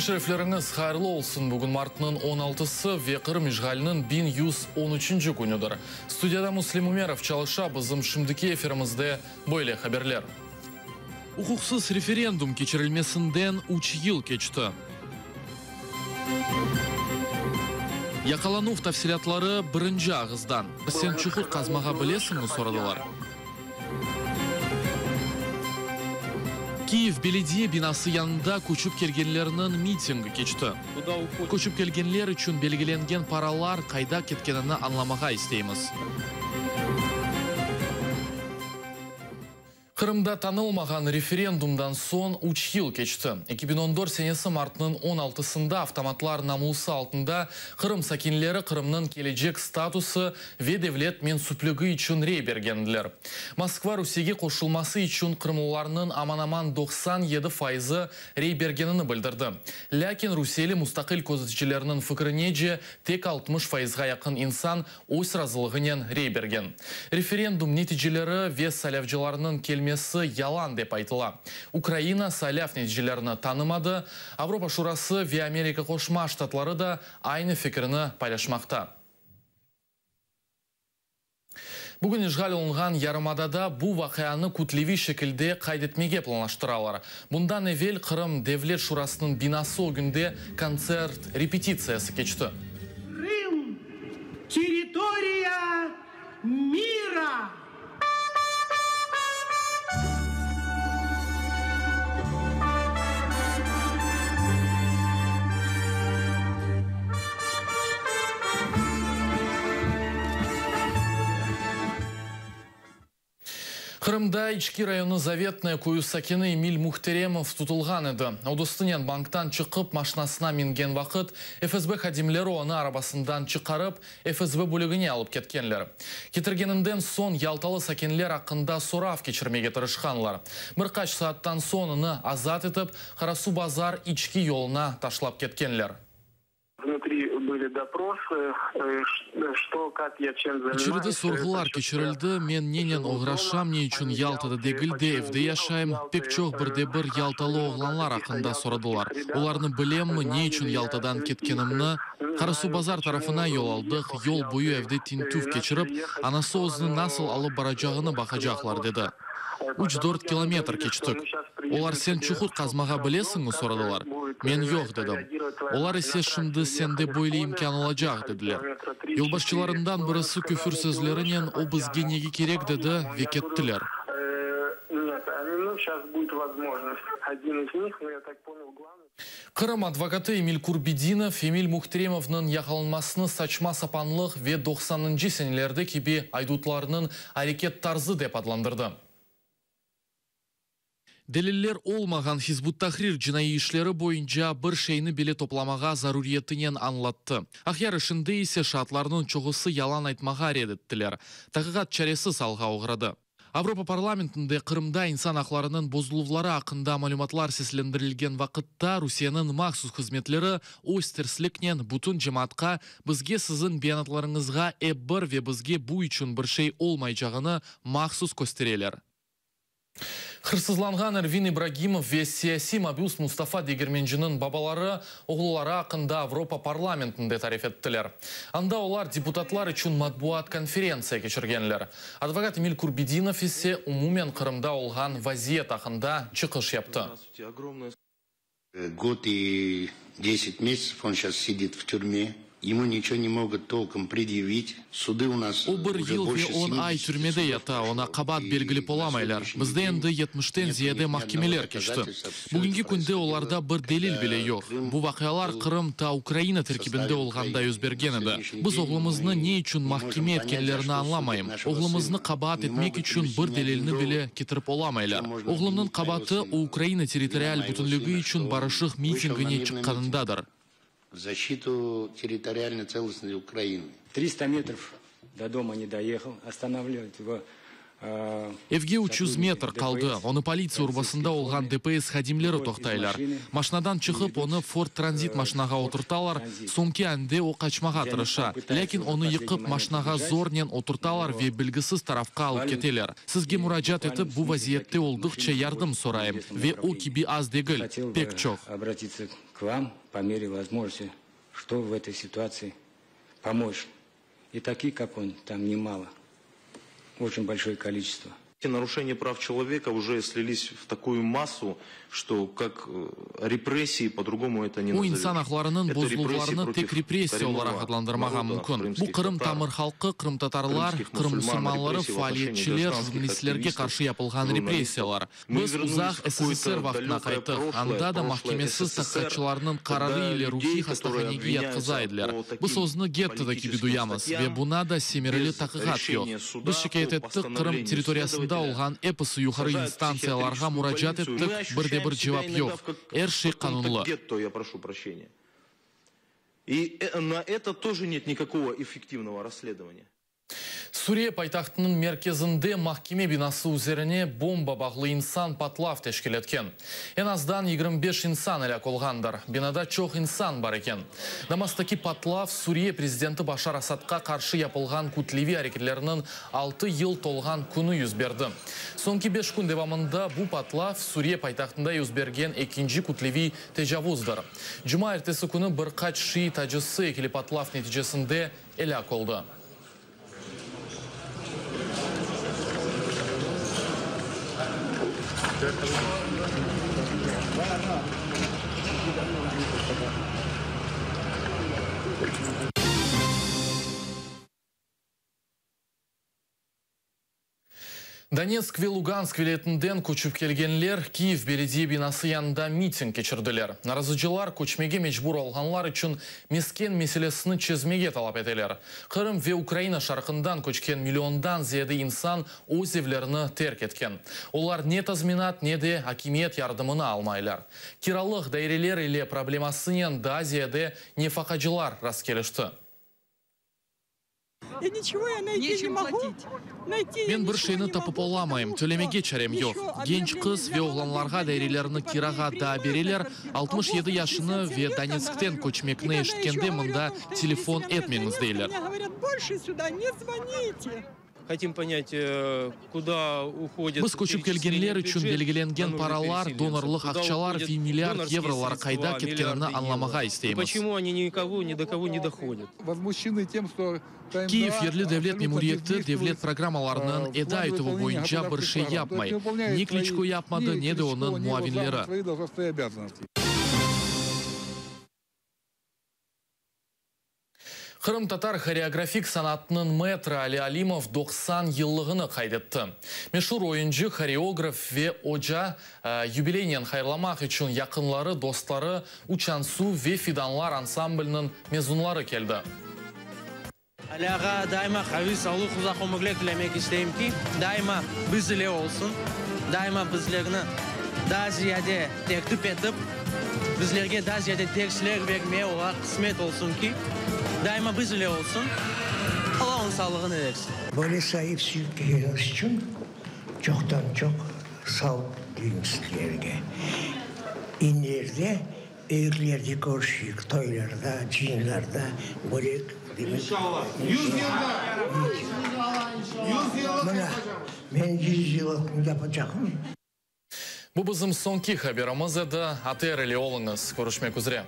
Kün şerefleriñiz hayırlı olsun! Bugün martnıñ on altısı ve Qırım işğaliniñ 1113-nci künüdir. Studiyada Müslim Ümerov çalışa, bizim şimdiki efirimizde böyle haberler. Uquqsız referendum keçirilmesinden üç yıl keçti. Yaqalanuv tafsilâtları birinci ağızdan. Sen çuqur qazmağa bilesiñmi soradılar. Kiyev belediye binası yanında köçip kelgenlerniñ mitingi keçti. Köçip kelgenler içün belgilengen paralar qayda ketkenini añlamağa isteymiz. Qırımda tanılmağan referendumdan soñ üç yıl keçti. 2014 senesi martnıñ on altısında avtomatlar namlusı altında Qırım sakinleri Qırımnıñ kelecek statusı ve devlet mensüpligi içün rey bergendiler. Moskva Rusiyege qoşulması içün qırımlılarnıñ aman-aman 97 fayızı rey bergenini bildirdi. Lâkin rusiyeli mustaqil közeticilerniñ fikirinece, tek 60 fayızğa yaqın insan öz razılığınen rey bergen. Referendum neticeleri ve saylavcılarnıñ kelmesi yalan dep aytıla. Ukraina saylav neticelerini tanımadı, Avropa Şurası ve Amerika Qoşma Ştatları da aynı fikirni paylaşmaqta. Bugün işğal olunğan yarımadada bu vaqianı kütleviy şekilde qayd etmege planlaştıralar. Bundan evel Qırım Devlet Şurasınıñ binası ögünde kontsert repetitsiyası keçti. Krım, territoriya mira! Qırımda İçki rayonı Zavetnoye köyü sakini Emil Mühteremov tutulğan edi. O dostunen banktan çıqıp, maşinasına mingen vaqıt, FSB hadimleri onı arabasından çıqarıp, FSB bölügine alıp ketkenler. Ketirgeninden soñ yaltalı sakinler aqqında sorav keçirmege tırışqanlar. Bir qaç saattan soñ onı azat etip, Qarasuvbazar İçki yoluna taşlap ketkenler. İçeride sorğular keçirildi, men nenen oğraşam, ne içün Yaltada degil de, evde yaşayım, pek çoq bir de bir yaltalı oğlanlar aqqında soradılar, olarnı bilemmi, ne içün Yaltadan ketkenimni. Qarasuvbazar tarafına yol aldıq, yol boyu evde tintüv keçirip, anası özüni nasıl alıp baracağını baqacaqlar, dedi. Üç-dört kilometr keçtik. Olar sen çuqur qazmağa bilesiñmi soradılar. Men yoq dedim. Olar ise şimdi sende böyle imkân olacaq dediler. Yolbaşçılarından birisi küfür sözlerinen o bizge nege kerek dedi ve kettiler. Qırım advokatı Emil Kurbedinov, Emil Muhteremovnıñ yaqalanmasını saçma-sapanlıq ve doqsanıncı senelerde kibi aydutlarnıñ areket tarzı dep adlandırdı. Deliller olmağan Hizb ut-Tahrir cinaiy işleri boyunca bir şeyni bile toplamağa zaruriyetinen añlattı. Aqyar işinde ise şaatlarnıñ çoqusı yalan aytmağa red ettiler. Taqiqat çaresiz alğa oğradı. Avropa parlamentinde Qırımda insan aqlarınıñ bozuluvları aqqında malümatlar seslendirilgen vaqıtta Rusiyeniñ mahsus hızmetleri öz tersliknen bütün cemaatqa bizge siziñ beyanatlarıñızğa ep bir ve bizge bu içün bir şey olmaycağını mahsus köstereler. Hırsızlanğan Ervin İbragimov ve siyasiy mabüs Mustafa Degermenciniñ babaları oğulları aqqında Avropa parlamentinde tarif ettiler. Anda olar deputatlar içün matbuat konferentsiya keçirgenler. Advokat Emil Kurbedinov ise umumen Qırımda olğan vaziyet aqqında çıqış yaptı. God i deset mesyatsov on şas sidit v türme, emu niçego ne mogut tolkom predyavit, sudı u nas O bir uje yıl ve bolşe on ay semidesяti türmede sudov yata, proşlo, oña qabaat i belgilep na olamaylar. segodняшний Bizde den endi yetmişten netu ziyade ni odnogo mahkemeler keçti. dokazatelstva, vsё Bugünki eto künde olarda proishodilo, bir delil kogda bile yoq. Krım Bu vaqialar byl Qırım ta Ukraina v terkibinde sostavе olğanda Ukraины. yüz I na bergen edi. segodняшний Biz den oğlumıznı мы ne içün ne možem mahkeme ponять, za etkenlerini što sudят añlamayım. našego Oğlumıznı sына. qabaat Ne etmek mogut içün privesti bir ni delilni odin довод, bile ketirip в чем olamaylar. можно Oğlumnıñ obvinить моего qabaatı, o сына. Ukraina Вина territorial моего bütünligi сына, içün что он barışıq вышел на mitingine мирный митинг çıqqanındadır. в защиту территориальной целостности Украины. 300 метров до дома не доехал, останавливают его Evge 300 metr qaldı, onı politsiya urbasında olğan DPS hadimleri toqtaylar. Maşinadan çıqıp, onı Ford Transit maşinağa oturtalar, soñki ande o qaçmağa tırışa, lâkin onı yıqıp, maşinağa zornen oturtalar ve belgisiz tarafqa alıp keteler. Sizge muracaat etip, bu vaziyette olduqça yardım sorayım, ve o kibi az degil, pek çoq. к вам по мере возможности, что в этой ситуации помочь. И таких, как он, там немало. Очень большое количество. Нарушения прав человека уже слились в такую массу, что как э, репрессии по-другому это не Bu insan aqlarınıñ bozuluvlarını tek repressiya olaraq adlandırmağa mümkün. Bu Qırım tamır halqı, qırımtatarlar, Qırım musulmanları, faaliyetçiler, jurnalistlerge qarşı yapılğan repressiyalar. Biz uzaq SSSR vaqtına qayttıq, anda da mahkemesiz taqiqatçılarnıñ qararı ile ruhiy hastahanege yatqıza ediler. Biz özüni gettoda kibi duyamız, ve buna da semereli taqiqat yoq. Biz şikâyet ettik, Qırım territoriyasında olğan episi yuqarı instantsiyalarğa muracaat ettik, bir de bir cevap yoq. Er şey qanunlı. И на это тоже нет никакого эффективного расследования. Suriye paytahtınıñ merkezinde mahkeme binası üzerine bomba bağlı insan patlav teşkil etken. Eñ azdan 25 insan elâk olğandır. Binada çoq insan bar eken. Damasktaki patlav Suriye prezidenti Başar Asadqa qarşı yapılğan kütleviy areketlerniñ 6 yıl tolğan künü yüz berdi. Soñki 5 kün devamında bu patlav Suriye paytahtında yüz bergen ekinci kütleviy tecavuzdır. Cumaertesi künü bir qaç şiit acısı ekili patlav neticesinde elâk oldı. Donetsk ve Lugansk vilâyetinden köçip kelgenler Kiyev belediye binası yanında miting keçirdiler. Narazıcılar köçmege mecbur olğanlar içün mesken meselesini çezmege talap eteler. Qırım ve Ukraina şarqından köçken milliondan ziyade insan öz evlerini terk etken. Olar ne tazminat, ne de akimiyet yardımını almaylar. Kiralıq daireler ile problemasınen daa ziyade nefaqacılar rastkelişti. Men bir şeyni tapıp olamayım, tölemege çarem yoq. Genç qız ve oğlanlarğa dairelerni kirağa daa bereler, 67 yaşını ve Donetskten köçmekni eşitkende mında telefon etmeñiz deyler. Biz köçip kelgenler içün belgilengen paralar, donorlıq aqçalar ve milliard yevrolar qayda ketkenini añlamağa isteymiz. Kiyev yerli devlet memuriyeti devlet programmalarınıñ eda etüvi boyunca bir şey yapmay. Ne Kliçko yapmadı, ne de onıñ muavinleri. Qırımtatar horeografik sanatınıñ metri Ali Alimov 90 yıllığını qayd etti. Meşur oyuncı, horeograf ve oca yubileynen hayırlamaq içün yaqınları, dostları, Uçan suv ve Fidanlar ansambliniñ mezunları keldi. Ali ağa daima qaviy sağlıq, uzaq ömürler tilemek isteyim ki, daima biz ile olsun, daima bizlerni daa ziyade tertip etip, bizlerge daa ziyade dersler bermeye olar qısmet olsun ki, daima biz ile olsun, Alla onıñ sağlığını versin. Böyle saip suyüp içün çoqtan-çoq sağ deyim sizlerge. İleride evlerde körüşeyik, toylarda, cıyınlarda böyle demek. İnşallah. 100 yılda. 100 yıllıq Mına, yapacağımız. Men 100 yıllıq yapacağım. Bu bizim soñki haberimiz edi. ATR ile oluñız. Körüşmek üzre.